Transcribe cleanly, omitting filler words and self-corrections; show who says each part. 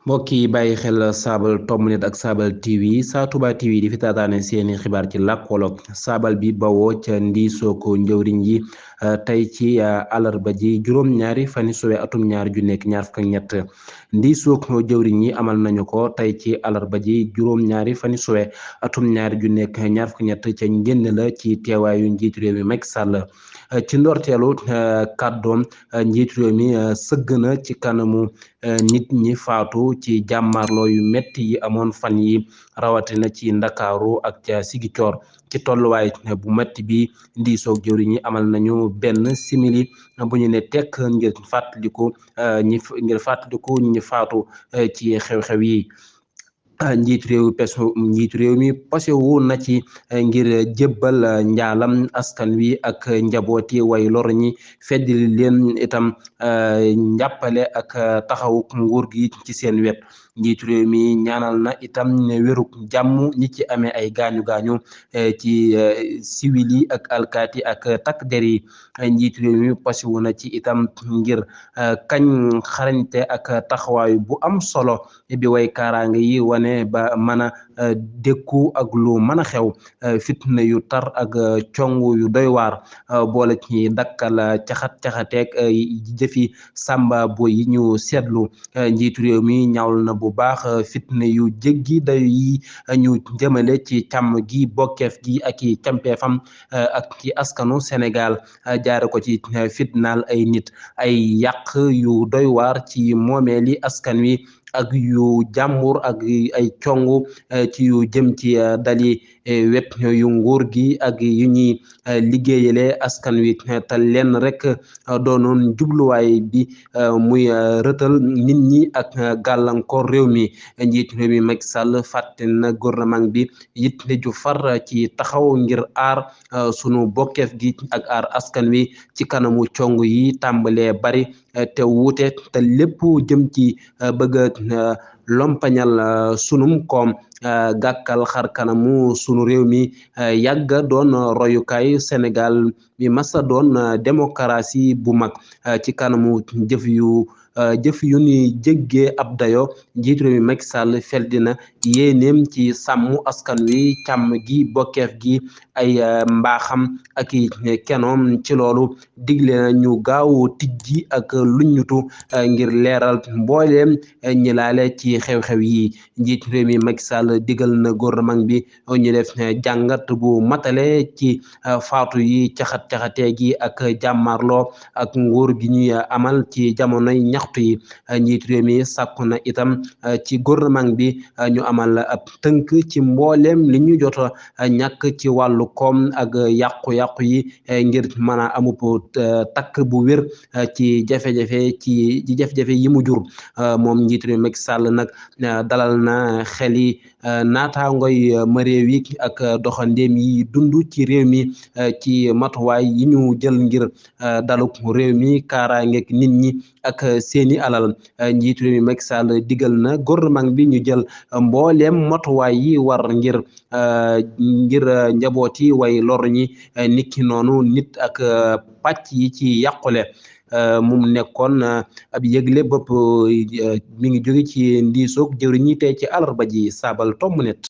Speaker 1: mbokk yi bàyyi xel saabal tomnet ak saabal TV Sa Touba TV di fi taataane seeni xibaar ci làkk wolof saabal bi bawoo ca ndiisoog njëwriñ yi tey ci àllarba ji juróom-ñaari fani sowe atum ñaar ju nekk ñaar fukk ak ñett ndiisoog jëwriñ yi amal nañu ko tey ci àllarba ji juróom-ñaari fani sowe atum ñaar ju nekk ñaar fukk ak ñett ca ngénn la ci teewaayu njiitu réew mi Macky Sall ci ndorteelu kàddoom njiitu réew mi sëgg na ci kanamu nit ñi faatu ci jàmmarloo yu metti yi amoon fan yi rawatina ci ndakaaru ak ca Sigicoor ci tolluwaay bu metti bi ndiisoog jëwriñ ñi amal nañu benn simili bu ñu ne tekk ngir fàttaliku ñi faatu ci xew-xew yi njiitu réew mi pasewu na ci ngir jébbal njaalam askan wi ak njabooti way lor ñi feddali leen itam njàppale ak taxawu nguur gi ci seen wet njiitu réew mi ñaanal na itam wéruk jàmm ñi ci amee ay gaañu gaañu ci civil yi ak alkaati ak takk der yi njiitu réew mi pasewu na ci itam ngir kañ xarañte ak taxawaay bu am solo bi way kaaraange yi wane ba mën a dékku ak lu mën a xew fitna yu tar ak cong yu doy waar boole ci dakkal caxat-caxateeg jëfi sàmba boy yi ñu seetlu njiitu réew mi ñaawlu na bu baax fitna yu jéggi dayu yi ñu jëmale ci càmm gi bokkeef gi ak i campeefam ak ci askanu Sénégal jaare ko ci fitnaal ay nit ay yàq yu doy waar ci moomeeli askan wi ak yu jàmbur ak ay congu ci yu jëm ci dali wet yu nguur gi ak yu ñuy liggéeyale askan wi te lenn rek doonoon jubluwaay bi muy rëtal nit ñi ak gàllankoor réew mi njiitu réew mi Macky Sall fàtte na gouvernement bi it ju far ci taxaw ngir aar sunu bokkeef gi ak aar askan wi ci kanamu cong yi tàmbalee bari te wuute te lépp jëm ci bëgg lompañal sunum koom gàkkal xar kanamu sunu réew mi yàgga doon royukaay Sénégal mi masa doon démocratie bu mag ci kanamu jëf yu ni jéggee ab dayo njiitu réew mi Macky Sall feldi na yéeneem ci sàmm askan wi càmm gi bokkeef gi ay mbaaxam ak i kenoom ci loolu digle na ñu gaaw tijji ak luññutu ngir leeral mbooleem ñi laale ci xew-xew yi njiitu réew mi Macky Sall digal na gouvernement bi ñu def jàngat bu matale ci faatu yi caxat-caxatee gi ak jàmmarloo ak nguur gi ñuy amal ci jamonoy ñaxtu yi njiitu réew mi sàkku na itam ci gouvernement bi ñu amal ab tënk ci mbooleem li ñu jot ñàkk ci wàllu koom ak yàqu-yàqu yi ngir mën a amub takk bu wér ci jafe-jafe yi mu jur moom njiitu réew Macky Sall nag dalal na xel yi naataangoy ma réew yi ak doxandéem yi dund ci réew mi ci matuwaay yi ñu jël ngir daluk réew mi kaaraangeeg nit ñi ak seeni alal njiitu réew mi Macky Sall digal na gouvernement bi ñu jël mbooleem matuwaay yi war ngir njabooti way lor ñi niki noonu nit ak pàcc yi ci yàqule mu nekkoon ab yëgle bopp mi ngi jóge ci ndiisoog jëwriñ ñi tey ci àllarba ji saabal tomb net